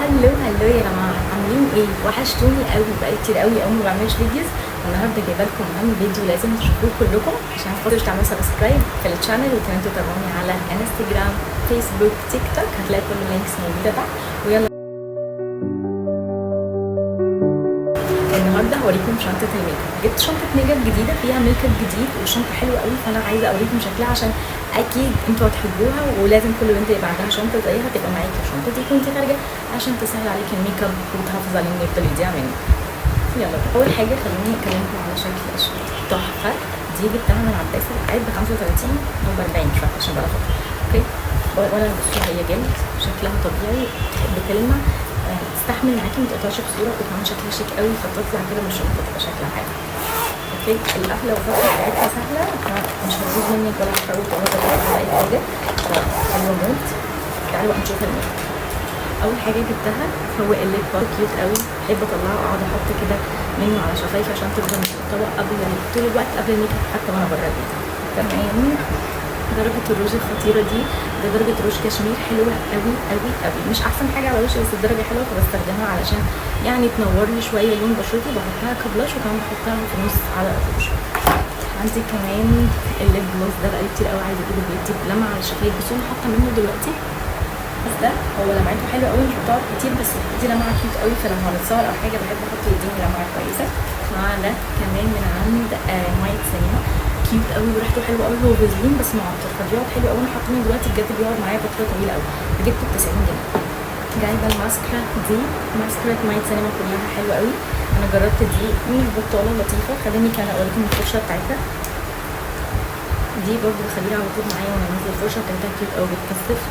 hello hello يا جماعه، عاملين ايه؟ وحشتوني قوي، بقالي كتير قوي قوي ما بعملش videos. النهارده جايبه لكم اهم فيديو لازم تشوفوه كلكم عشان خاطر تعملوا subscribe في ال channel، وكمان تتابعوني على انستجرام، فيسبوك، تيك توك، هتلاقي كل ال links موجودة تحت. ويلا النهارده هوريكم شنطه الميك اب. جبت شنطه ميك اب جديدة فيها ميك اب جديد وشنطه حلوة قوي، فانا عايزه اوريكم شكلها عشان اكيد انتوا هتحبوها، ولازم كل بنت يبقى عندها شنطه زيها تبقى معاكي الشنطة دي وانت خارجه عشان تسهل عليكي الميك اب وتحافظ عليه انه يفضل يضيع منك. يلا اول حاجة خلوني اكلمكم على شكل الشنطة تحفة. دي جبتها من عباس العقاد ب 35 او ب 40، مش فاكره عشان بقى فترة. okay، ولا بصوا هي جلد شكلها طبيعي بتلمع، تستحمل معاكي ما تقطعش بصورة، وكمان شكلها شيك قوي، فتطلع كده من الشنطة تبقى شكلها حلو. okay، القفله والفتحة بتاعتها سهلة، مش هتبوظ منك ولا هتفوت ولا ولا اي حاجة، فحلوه موت. تعالوا بقى نشوف الميك اب. اول حاجة جبتها هو ال lip balm، cute قوي، بحب اطلعه واقعد احط كده منه على شفايفي عشان تفضل متطبق قبل طول الوقت قبل الميك اب حتى وانا بره البيت. تمام، درجة الروج الخطيرة دي، ده درجة روج كشمير حلوة قوي قوي قوي، مش احسن حاجة على وشي بس الدرجة حلوة، فبستخدمها علشان يعني تنور لي شوية لون بشرتي. بحطها ك blush وكمان بحطها في النص على الروج. عندي كمان ال lip gloss ده بقالي كتير قوي عايزة اجيبه، بيدي لمعة على الشفايف، بس انا حاطة منه دلوقتي. بس ده هو لمعته حلوة قوي، مش بتقعد كتير بس بتدي لمعة cute قوي، فلما هنتصور او حاجة بحب احطه يديني لمعة كويسة. مع ده كمان من عند مايت سينما، cute قوي وريحته حلوة قوي، هو فازلين بس معطر فبيقعد حلو قوي. انا حاطه منه دلوقتي بجد بيقعد معايا فترة طويلة قوي، جبته ب 90 جنيه. جايبه الماسكرا دي، ماسكرا مايت سينما كلها حلوة قوي، انا جربت دي مش بطاله، لطيفة. خليني كان اوريكم الفرشة بتاعتها دي، برضو بخليها على طول معايا وانا نازله. الفرشة بتاعتها cute قوي، بتكثف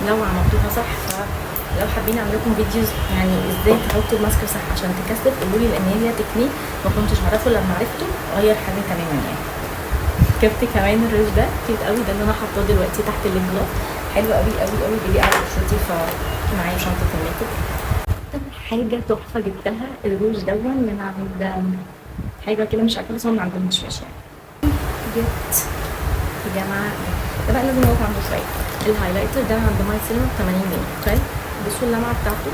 لو عملتوها صح. فلو حابين اعمل لكم videos يعني ازاي تحطوا الماسكرا صح عشان تكثف قولوا لي، لان هي تكنيك ما كنتش اعرفه، لما عرفته غير حاجة تماما يعني. جبت كمان الروج ده cute قوي، ده اللي انا حاطاه دلوقتي تحت ال lip gloss، حلو قوي قوي قوي، بيليق على بشرتي، فمعايا شنطه الميك اب. حاجة تحفة جبتها الروج دون من عند حاجة كده مش عارفه بس هو من عند المشمش يعني. جبت يا جماعة ده بقى لازم نقف عنده شوية، ال highlighter ده عند ماي سينما ب 80 جنيه. طيب بصوا اللمعة بتاعته،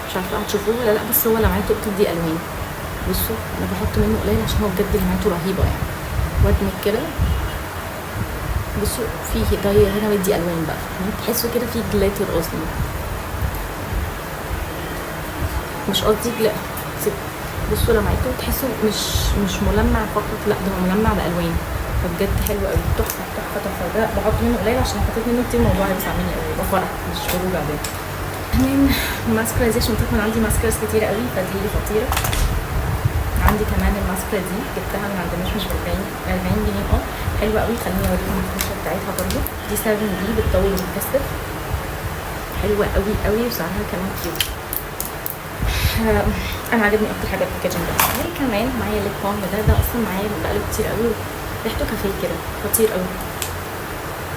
مش عارفه هتشوفوه ولا لا، بس هو لمعته بتدي الوان. بصوا انا بحط منه قليل عشان هو بجد لمعته رهيبة يعني. وادمج كده، بصوا فيه ضي هنا ودي الوان بقى، تحسوا كده فيه glitter اصلا، مش قصدي لا. بصوا لمعته تحسوا مش ملمع فقط، لا ده هو ملمع بالوان، فبجد حلو قوي، تحفة تحفة تحفة. ده بحط منه قليل عشان حطيت منه كتير الموضوع هيوسع مني قوي، يبقى فرح مش خروج عادية. كمان ماسكرا زي عشان من عندي mascaras كتير قوي فدي خطيرة. عندي كمان الماسكرا دي جبتها من عند مشمش ب 40 جنيه، حلوة قوي. خليني اوريكم الفرشة بتاعتها برده، دي 7 دي بتطول وبتكثف، حلوة قوي قوي وسعرها كمان cute. انا عجبني اكتر حاجة ال packaging ده. كمان معايا lip balm ده اصلا معايا بقاله كتير قوي، ريحته كافيه كده خطير قوي،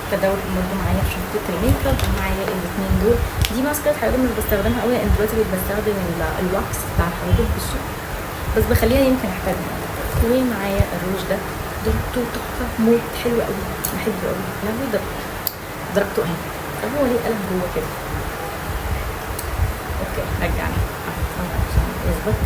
فده برضه معايا في شنطه الميك اب. ومعايا الاثنين دول، دي ماسكات حاجة مش بستخدمها قوي لان دلوقتي بقيت بستخدم ال wax بتاع الحواجب بالسوق، بس بخليها يمكن احتاجها. ومعايا الروج ده درجته تحفة موت، حلو قوي بحبه قوي. لا درجته اهي، طب هو ليه قلم جوه كده؟ okay رجعنا عشان يظبط.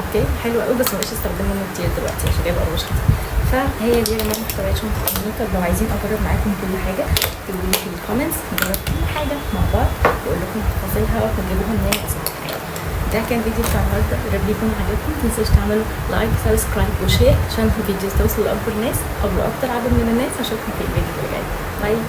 okay حلو قوي، بس ما بقيتش استخدمه منه كتير دلوقتي عشان جايبه اروش كتير. فهي دي يا جماعة محتويات شنطه الميك اب. لو عايزين اجرب معاكم كل حاجة اكتبوا لي في ال comments، نجرب كل حاجة مع بعض واقول لكم تفاصيلها وتجيبوها منين اصلا. ده كان فيديو بتاع النهارده، يا رب يكون عجبكم. متنسوش تعملوا like subscribe و share عشان ال videos توصل لاكبر ناس او لاكتر عدد من الناس. اشوفكم في الفيديو اللي جاي. bye.